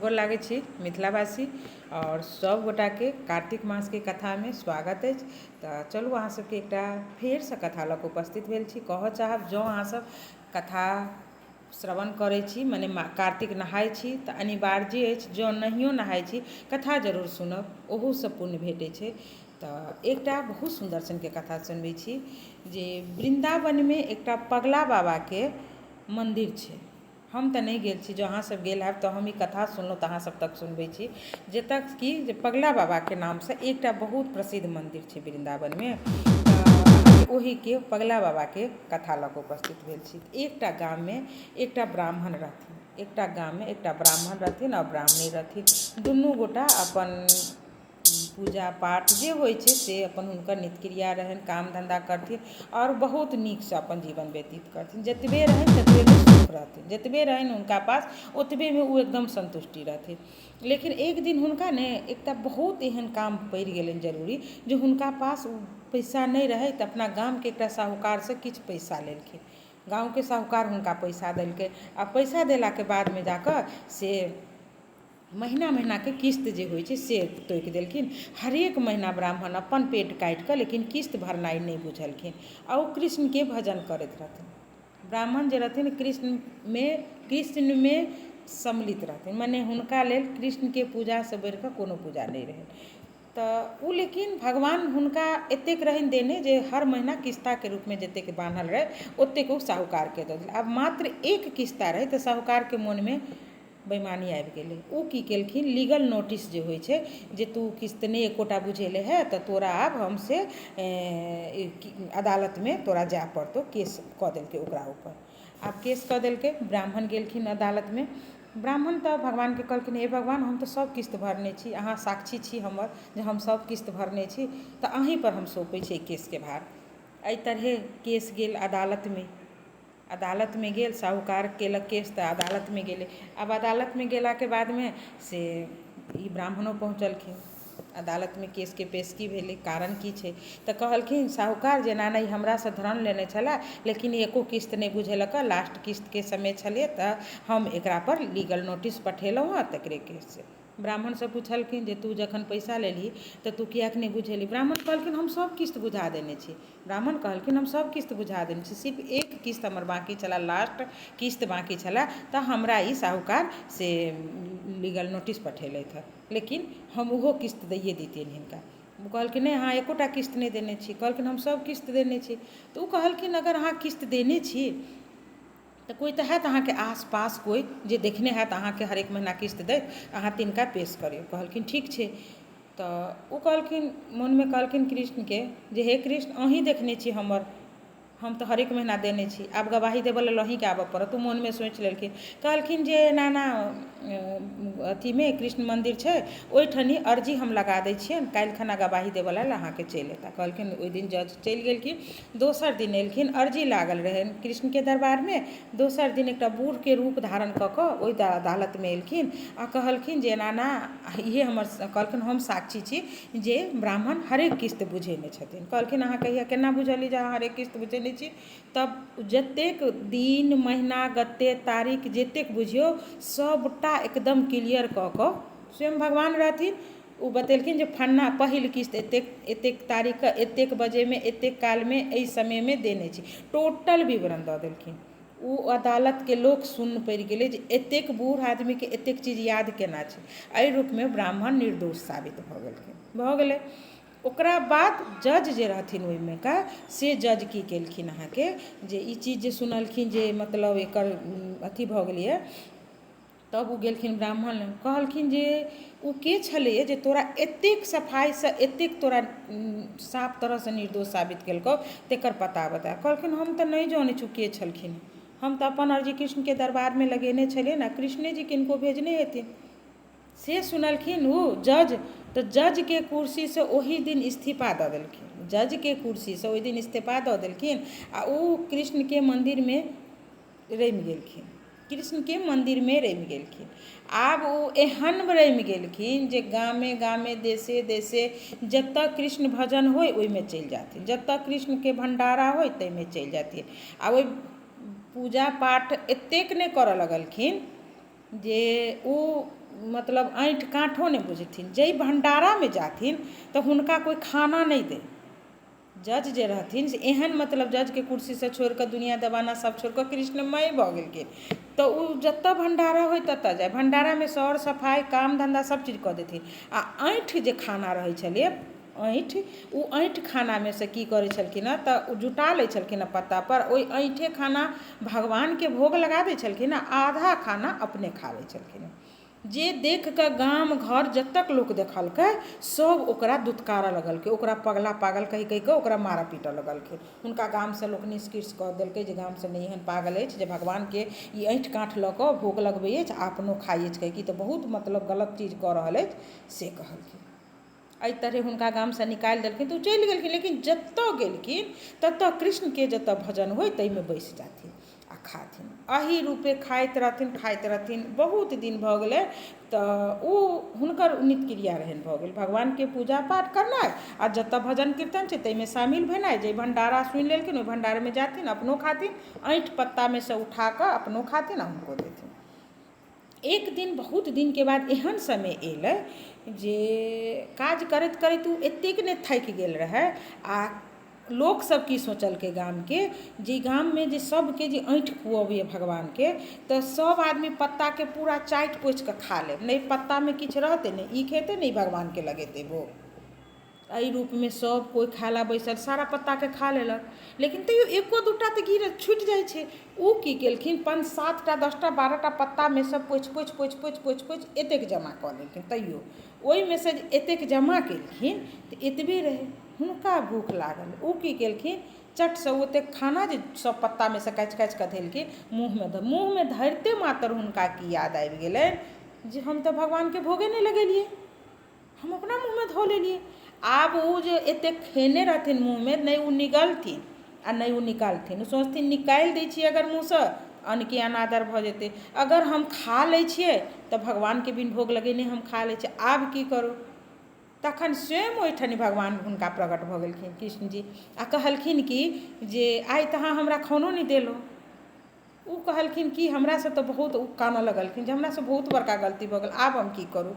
गोर लागै छी मिथिलावासी आओर सभगोटाके कार्तिक मासके कथामे स्वागत अछि। तऽ चलू अहाँ सबके एकटा फेरसँ कथा लऽ कऽ उपस्थित भेल छी। कहऽ चाहब जँ अहाँसभ कथा श्रवण करै छी, मने कार्तिक नहाइ छी, तऽ अनिवार्य अछि, जँ नहियो नहाइ छी, कथा जरूर सुनब, ओहूसँ पुण्य भेटै छै। तऽ एकटा बहुत सुन्दर सनके कथा सुनबै छी जे वृन्दावनमे एकटा पगला बाबाके मन्दिर छै। हम तऽ नहि गेल छी, जँ अहाँसभ गेल हैब तऽ हम ई कथा सुनलहुँ तऽ अहाँसभ तक सुनबै छी, जतऽ कि जे पगला बाबाके नामसँ एकटा बहुत प्रसिद्ध मन्दिर छै वृन्दावनमे। तऽ ओहिके पगला बाबाके कथा लऽ कऽ उपस्थित भेल छी। एकटा गाममे एकटा ब्राह्मण रहथिन, एकटा गाममे एकटा ब्राह्मण रहथिन आओर ब्राह्मणी रहथिन। दुनू गोटा अपन पूजा पाठ जे होइ छै से अपन हुनकर नित्यक्रिया रहनि, काम धन्धा करथिन आओर बहुत नीकसँ अपन जीवन व्यतीत करथिन। जतबे रहनि ततबेमे सुख रहथिन, जतबे रहनि हुनका पास ओतबेमे ओ एकदम सन्तुष्टि रहथिन। लेकिन एक दिन हुनका ने एकटा बहुत एहन काम पड़ि गेलनि जरूरी जे हुनका पास ओ पैसा नहि रहै, तऽ अपना गामके एकटा साहुकारसँ किछु पैसा लेलखिन। गाँवके साहुकार हुनका पैसा देलकै आ पैसा देलाके बादमे जाकऽ से महीना महीनाके किस्त जे होइ छै से तोकि देलखिन। हरेक महीना ब्राह्मण अपन पेट काटि कऽ लेकिन किस्त भरनाइ नहि बुझलखिन आ ओ कृष्णके भजन करैत रहथिन। ब्राह्मण जे रहथिन कृष्णमे सम्मिलित रहथिन, मने हुनका लेल कृष्णके पूजासँ बढ़िकऽ कोनो पूजा नहि रहनि। तऽ ओ लेकिन भगवान हुनका एतेक रहनि देने जे हर महीना किस्ताके रूपमे जतेक बान्हल रहै ओतेक ओ साहुकारके दऽ देलखिन। आब मात्र एक किस्ता रहै तऽ साहुकारके मोनमे बेइमानी आबि गेलै। ओ की केलखिन, लीगल नोटिस जे होइ छै जे तू किस्त नहि एकोटा बुझेले हे तऽ तोरा आब हम से अदालतमे तोरा जाय पड़तौ। केस कऽ देलकै ओकरा ऊपर। आब केस कऽ देलकै, ब्राह्मण गेलखिन अदालतमे। ब्राह्मण तऽ भगवानके कहलखिन, हे भगवान, हम तऽ सभ किस्त भरने छी, अहाँ साक्षी छी हमर जे हम सभ किस्त भरने छी, तऽ अहीँपर हम सौंपै छी एहि केसके भार। एहि तरहे केस गेल अदालतमे। अदालतमे गेल, साहुकार केलक केस तऽ अदालतमे गेलै। आब अदालतमे गेलाके बादमे से ई ब्राह्मणो पहुँचलखिन अदालतमे। केसके पेशगी भेलै, कारण की छै? तऽ कहलखिन साहुकार जे एना नहि हमरासँ धन लेने छलए, लेकिन एको किस्त नहि बुझेलक हँ, लास्ट किस्तके समय छलै तऽ हम एकरापर लीगल नोटिस पठेलहुँ हँ, तकरे केस छै। ब्राह्मणसँ पुछलखिन जे तू जखन पैसा लेलही तऽ तू किएक नहि बुझेलही? ब्राह्मण कहलखिन हम सभ किस्त बुझा देने छी। ब्राह्मण कहलखिन हम सभ किस्त बुझा देने छी, सिर्फ एक किस्त हमर बाँकी छलए, लास्ट किस्त बाँकी छलए, तऽ हमरा ई साहुकार से लीगल नोटिस पठेलथि हँ, लेकिन हम ओहो किस्त दैए दैतियनि हिनका। ओ कहलखिन नहि, अहाँ एकोटा किस्त नहि देने छी। कहलखिन हम सभ किस्त देने छी। तऽ ओ कहलखिन अगर अहाँ किस्त देने छी तऽ कोइ तऽ हैत अहाँके आस पास, कोइ जे देखने हैत अहाँके हरेक महीना किस्त दैत, अहाँ तिनका पेश करियौ। कहलखिन ठीक छै। तऽ ओ कहलखिन, मोनमे कहलखिन कृष्णके जे हे कृष्ण, अहीँ देखने छी हमर, हम तऽ हरेक महीना देने छी, आब गवाही देबऽ लेल अहीँके आबऽ पड़त। ओ मोनमे सोचि लेलखिन। कहलखिन जे एना एना अथीमे कृष्ण मन्दिर छै, ओहिठनी अर्जी हम लगा दै छियनि, काल्हि खना गवाही देबऽ लेल अहाँके चलि अयता। कहलखिन ओहि दिन जज चलि गेलखिन। दोसर दिन एलखिन, अर्जी लागल रहनि कृष्णके दरबारमे। दोसर दिन एकटा बूढ़के रूप धारण कऽ कऽ ओहि अदालतमे एलखिन आ कहलखिन जे एना एना इहे हमर, कहलखिन हम साक्षी छी जे ब्राह्मण हरेक किस्त बुझेने छथिन। कहलखिन अहाँ कहिया केना बुझलियै जे अहाँ हरेक किस्त बुझेने छी? तब जतेक दिन महीना गते तारीख जतेक बुझियौ सभटा एकदम क्लियर कऽ कऽ स्वयं भगवान रहथिन, ओ बतेलखिन जे फन्ना पहिल किस्त एतेक एतेक तारीखके एतेक बजेमे एतेक कालमे एहि समयमे देने छी। टोटल विवरण दऽ देलखिन। ओ अदालतके लोक सुन्न पड़ि गेलै जे एतेक बूढ़ आदमीके एतेक चीज याद केना छै। एहि रूपमे ब्राह्मण निर्दोष साबित भऽ गेलखिन। भऽ गेलै। ओकरा बाद जज जे रहथिन ओहिमे का, से जज की केलखिन अहाँके जे ई चीज जे सुनलखिन जे मतलब एकर अथी भऽ गेलैए, तब ओ गेलखिन ब्राह्मण लग। कहलखिन जे ओ के छलैए जे तोरा एतेक सफाइसँ एतेक तोरा साफ तरहसँ निर्दोष साबित केलकौ, तकर पता बता। कहलखिन हम तऽ नहि जनै छी के छलखिन, हम तऽ अपन अर्जी कृष्णके दरबारमे लगेने छलियनि आ कृष्णे जी किनको भेजने हेथिन। से सुनलखिन ओ जज तऽ जजके कुर्सीसँ ओही दिन इस्तीफा दऽ देलखिन। जजके कुर्सीसँ ओहि दिन इस्तीफा दऽ देलखिन आ ओ कृष्णके मन्दिरमे रमि गेलखिन। कृष्णके मन्दिरमे रमि गेलखिन। आब ओ एहन रमि गेलखिन जे गामे गामे देशे देशे जतऽ कृष्ण भजन होइ ओहिमे चलि जाथिन, जतऽ कृष्णके भण्डारा होइ ताहिमे चलि जाथिन। आ ओहि पूजा पाठ एतेक नहि करऽ लगलखिन। जे ओ मतलब ऐँठ काँठो नहि बुझथिन। जाहि भण्डारामे जाथिन तऽ हुनका कोइ खाना नहि दै। जज जे रहथिन से एहन मतलब जजके कुर्सीसँ छोड़िकऽ दुनिआँ जमाना सभ छोड़िकऽ कृष्णमय भऽ गेलखिन। तऽ ओ जतऽ भण्डारा होइ ततऽ जाइ, भण्डारामे सर सफाइ काम धन्धा सभ चीज कऽ देथिन। आ ऐँठ जे खाना रहै छलै ऐँठ, ओ ऐँठ खानामे सँ की करै छलखिन हँ तऽ ओ जुटा लै छलखिन हँ पत्तापर, ओहि ऐँठे खाना भगवानके भोग लगा दै छलखिन हँ, आधा खाना अपने खा लै छलखिन हँ। जे देख कऽ गाम घर जतेक लोक देखलकै सभ ओकरा दुतकारऽ लगलकै, ओकरा पगला पागल कहि कहि कऽ ओकरा मारऽ पीटऽ लगलखिन। हुनका गामसँ लोक निष्कृष कऽ देलकै जे गामसँ नहि एहन पागल अछि जे भगवानके ई ऐँठ काँठ लऽ कऽ भोग लगबै अछि आ अपनो खाइ अछि, कहि ई तऽ बहुत मतलब गलत चीज कऽ रहल अछि से कहलखिन। एहि तरहे हुनका गामसँ निकालि देलखिन तऽ ओ चलि गेलखिन, लेकिन जतऽ गेलखिन ततऽ कृष्णके जतऽ भजन होइ ताहिमे बैसि जाथिन आ खाथिन। एहि रूपे खाइत रहथिन खाइत रहथिन, बहुत दिन भऽ गेलै। तऽ ओ हुनकर नित्य क्रिया रहनि भऽ गेल भगवानके पूजा पाठ करनाइ आ जतऽ भजन कीर्तन छै ताहिमे शामिल भेनाइ। जे भण्डारा सुनि लेलखिन ओहि भण्डारामे जाथिन, अपनो खाथिन, ऐँठ पत्तामे सँ उठा कऽ अपनो खाथिन आ हुनको देथिन। एक दिन बहुत दिनके बाद एहन समय एलै जे काज करैत करैत ओ एतेक नहि थाकि गेल रहै। आ लोकसभ की सोचलकै गामके, जे गाममे जे सभके जे ऐँठ खुअबैए भगवानके तऽ सभ आदमी पत्ताके पूरा चाटि पोछि कऽ खा लेब, नहि पत्तामे किछु रहतै, नहि ई खेतै, नहि भगवानके लगेतै भोग। एहि रूपमे सभ कोइ खाय लए बैसल, सारा पत्ताके खा लेलक, लेकिन तैयो एको दूटा तऽ गिर छुटि जाइ छै। ओ की केलखिन, 5 7टा 10टा 12टा पत्तामे सँ पोछि पोछि पोछि पोछि पोछि पोछि एतेक जमा कऽ लेलखिन। तैयो ओहिमे से जे एतेक जमा केलखिन तऽ एतबे रहै। हुनका भूख लागल, ओ की केलखिन, चटसँ ओतेक खाना जे सभ पत्तामे सँ काटि काटि कऽ धेलखिन मुँहमे धऽ, मुँहमे धरिते मात्र हुनका की याद आबि गेलनि जे हम तऽ भगवानके भोगे नहि लगेलियै, हम अपना मुँहमे धऽ लेलियै। आब ओ जे एतेक खेने रहथिन मुँहमे, नहि ओ निगलथिन आ नहि ओ निकालथिन। ओ सोचथिन निकालि दै छियै अगर मुँहसँ अन्नके अनादर भऽ जेतै, अगर हम खा लै छियै तऽ भगवानके बिन भोग लगेने हम खा लै छियै, आब की करू। तखन स्वयं ओहिठनी भगवान हुनका प्रकट भऽ गेलखिन कृष्णजी आ कहलखिन कि जे आइ तऽ अहाँ हमरा खानो नहि देलहुँ। ओ कहलखिन कि हमरासँ तऽ बहुत, ओ कानऽ लगलखिन जे हमरासँ बहुत बड़का गलती भऽ गेल, आब हम की करू,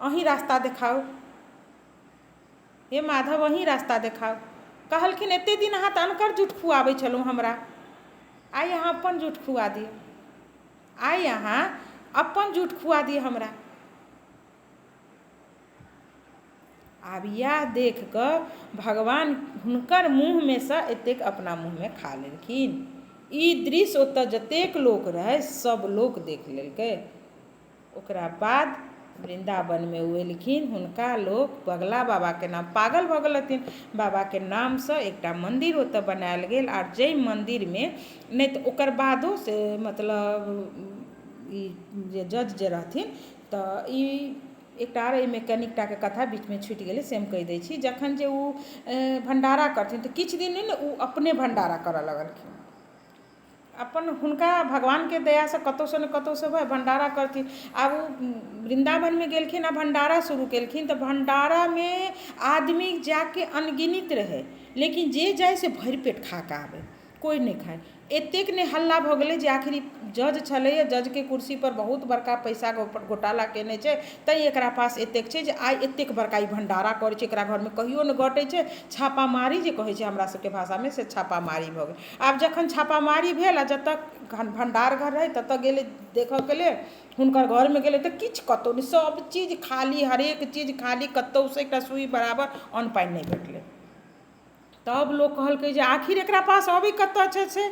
अहीँ रास्ता देखाउ हे माधव, अहीँ रास्ता देखाउ। कहलखिन एते दिन अहाँ तऽ अनकर जूठ खुआबै छलहुँ हमरा, आइ अहाँ अपन जूठ खुआ दिअ, आइ अहाँ अपन जूठ खुआ दिअ हमरा। आब इएह देख कऽ भगवान हुनकर मुँहमे सँ एतेक अपना मुँहमे खा लेलखिन। ई दृश्य ओतऽ जतेक लोक रहै सभ लोक देख लेलकै। ओकरा बाद वृन्दावनमे ओ एलखिन, हुनका लोक पगला बाबाके नाम, पागल भऽ गेल रहथिन, बाबाके नामसँ एकटा मन्दिर ओतऽ बनायल गेल। आर जाहि मन्दिरमे नहि तऽ ओकर बादो से मतलब ई जे जज जे रहथिन तऽ ई एकटा आर एहिमे कनिकटाके कथा बीचमे छुटि गेलै से हम कहि दै छी। जखन जे ओ भण्डारा करथिन तऽ किछु दिन नहि ने ओ अपने भण्डारा करऽ लगलखिन, अपन हुनका भगवानके दयासँ कतहुसँ ने कतहुसँ भण्डारा करथिन। आब ओ वृन्दावनमे गेलखिन आ भण्डारा शुरू केलखिन तऽ भण्डारामे आदमी जाके अनगिनित रहै, लेकिन जे जाइ से भरि पेट खा कऽ आबै, कोइ नहि खाइ। एतेक नहि हल्ला भऽ गेलै जे आखिर ई जज छलैए, जजके कुर्सीपर बहुत बड़का पैसा घोटाला कयने छै, तैँ एकरा पास एतेक छै जे आइ एतेक बड़का ई भण्डारा करै छै, एकरा घरमे कहियो नहि घटै छै। छापामारी जे कहै छै हमरा सबके भाषामे, से छापामारी भऽ गेल। आब जखन छापामारी भेल आ जतऽ भण्डार घर रहै ततऽ गेलै देखऽके लेल, हुनकर घरमे गेलै तऽ किछु कतहु नहि, सब चीज खाली, हरेक चीज खाली, कतहुसँ एकटा सुइ बराबर अन्न पानि नहि भेटलै। तब लोक कहलकै जे आखिर एकरा पास अबै कतऽ छै से।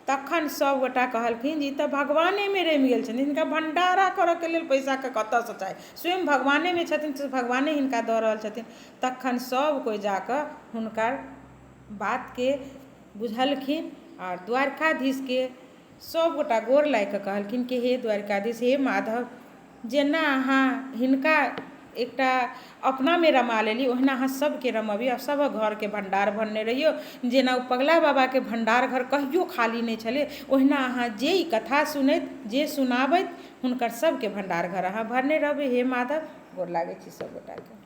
तखन सभगोटा कहलखिन जे ई तऽ भगवानेमे रमि गेल छथिन, हिनका भण्डारा करऽके लेल पैसाके कतऽसँ चाही, स्वयं भगवानेमे छथिन तऽ भगवाने हिनका दऽ रहल छथिन। तखन सभ कोइ जाकऽ हुनकर बातके बुझलखिन आर द्वारकाधीशके सभगोटा गोर लागि कऽ कहलखिन कि हे द्वारकाधीश, हे माधव, जेना अहाँ हिनका एकटा अपनामे रमा लेली ओहिना अहाँ सभके रमबियौ आ सभक घरके भण्डार भरने रहियौ। जेना ओ पगला बाबाके भण्डार घर कहियो खाली नहि छलै, ओहिना अहाँ जे ई कथा सुनैत जे सुनाबैत हुनकर सभके भण्डार घर अहाँ भरने रहबै। हे माधव, गोर लागै छी सभगोटाके।